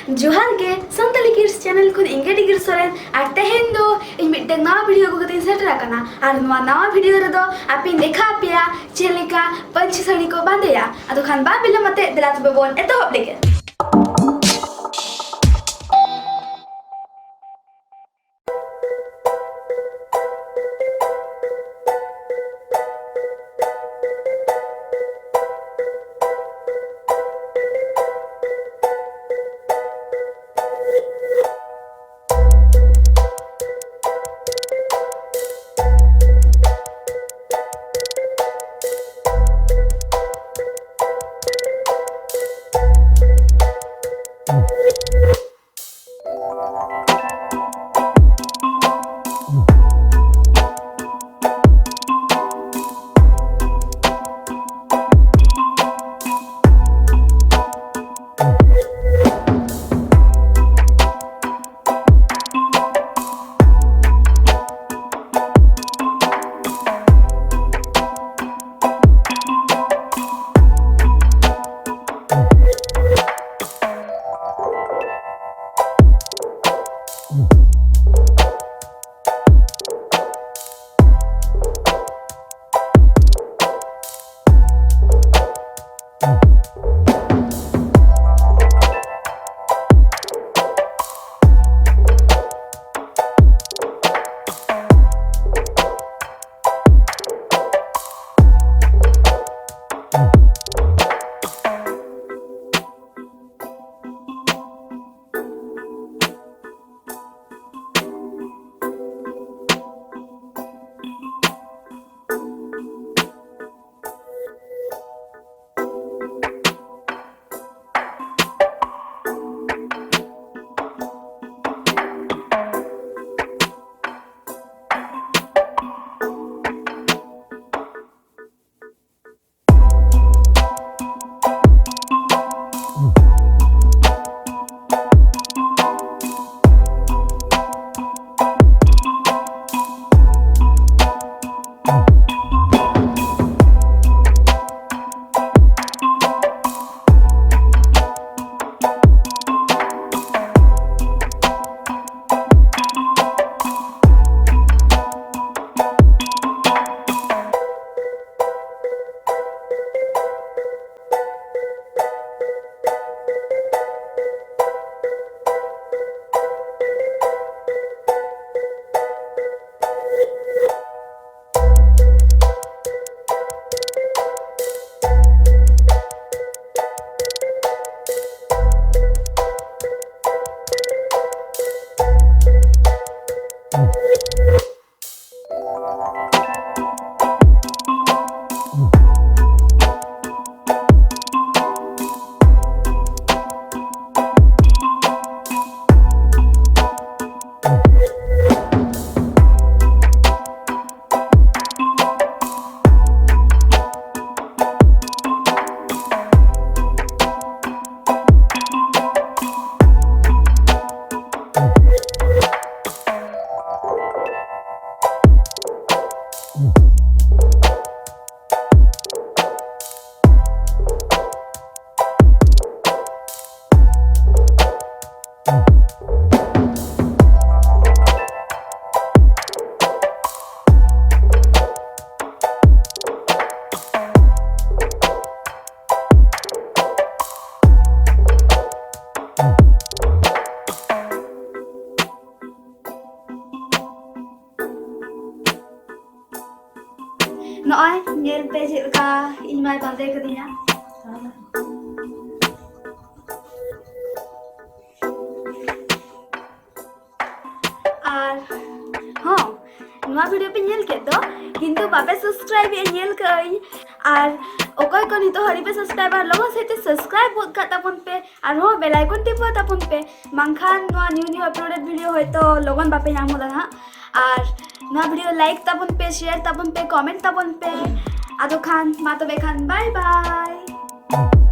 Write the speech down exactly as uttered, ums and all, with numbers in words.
ᱡᱚᱦᱟᱨ ᱜᱮ, Santali kids channel ᱠᱷᱚᱱ ᱤᱧ ᱜᱮ ᱰᱤᱜᱤᱨ ᱥᱚᱨᱮᱱ᱾ ᱟᱨ ᱛᱮᱦᱮᱧ ᱫᱚ ᱤᱧ ᱢᱤᱫᱴᱮᱱ ᱱᱟᱣᱟ ᱵᱷᱤᱰᱤᱭᱳ ᱟᱹᱜᱩ ᱠᱟᱛᱮᱧ ᱥᱮᱴᱮᱨ ᱟᱠᱟᱱᱟ᱾ ᱟᱨ ᱱᱚᱣᱟ ᱱᱟᱣᱟ ᱵᱷᱤᱰᱤᱭᱳ ᱨᱮᱫᱚ ᱟᱯᱮᱧ ᱫᱮᱠᱷᱟᱣ ᱟᱯᱮᱭᱟ ᱪᱮᱫ ᱞᱮᱠᱟ ᱯᱟᱹᱧᱪᱤ ᱥᱟᱹᱲᱤ ᱠᱚ ᱵᱟᱸᱫᱮᱭᱟ᱾ ᱟᱫᱚ ᱠᱷᱟᱱ ᱵᱟᱝ ᱵᱤᱞᱚᱢ ᱟᱛᱮ ᱫᱮᱞᱟ ᱛᱚᱵᱮ ᱵᱚᱱ ᱮᱛᱚᱦᱚᱵ ᱞᱮᱜᱮ᱾ ᱧᱮᱞ ᱯᱮ ᱪᱮᱫ ᱞᱮᱠᱟ ᱤᱧ ᱢᱟᱭ ᱵᱟᱸᱫᱮ ᱠᱟᱫᱤᱧᱟ᱾ ᱟᱨ ᱦᱚᱸ, ᱱᱚᱣᱟ ᱵᱷᱤᱰᱤᱭᱳ ᱯᱮ ᱧᱮᱞ ᱠᱮᱫ ᱫᱚ, ᱠᱤᱱᱛᱩ ᱵᱟᱯᱮ ᱥᱟᱵᱥᱠᱨᱟᱭᱤᱵ ᱮᱫᱼᱟ, ᱧᱮᱞ ᱠᱟᱜ ᱟᱹᱧ᱾ ᱟᱨ ᱚᱠᱚᱭ ᱠᱚ ᱱᱤᱛᱚᱜ ᱦᱟᱹᱨᱤᱡ ᱯᱮ ᱥᱟᱵᱥᱠᱨᱟᱭᱤᱵ, ᱟᱨ ᱞᱚᱜᱚᱱ ᱥᱮᱫ ᱛᱮ ᱥᱟᱵᱥᱠᱨᱟᱭᱤᱵ ᱜᱚᱫ ᱠᱟᱜ ᱛᱟᱵᱚᱱ ᱯᱮ, ᱟᱨᱦᱚᱸ ᱵᱮᱞ ᱟᱭᱠᱚᱱ ᱴᱤᱯᱟᱹᱣ ᱛᱟᱵᱚᱱ ᱯᱮ, ᱵᱟᱝᱠᱷᱟᱱ ᱱᱚᱣᱟ ᱱᱤᱭᱩ ᱱᱤᱭᱩ ᱟᱯᱞᱳᱰᱮᱰ ᱵᱷᱤᱰᱤᱭᱳ ᱦᱚᱭᱛᱳ ᱞᱚᱜᱚᱱ ᱵᱟᱯᱮ ᱧᱟᱢ ᱜᱚᱫᱟ ᱦᱟᱸᱜ᱾ ᱟᱨ ᱱᱚᱣᱟ ᱵᱷᱤᱰᱤᱭᱳ ᱞᱟᱭᱤᱠ ᱛᱟᱵᱚᱱ ᱯᱮ, ᱥᱮᱭᱟᱨ ᱛᱟᱵᱚᱱ ᱯᱮ, ᱠᱚᱢᱮᱱᱴ ᱛᱟᱵᱚᱱ ᱯᱮ᱾ ᱟᱫᱚ ᱠᱷᱟᱱ ᱢᱟ ᱛᱚᱵᱮ ᱠᱷᱟᱱ ᱵᱟᱭ ᱵᱟᱭ᱾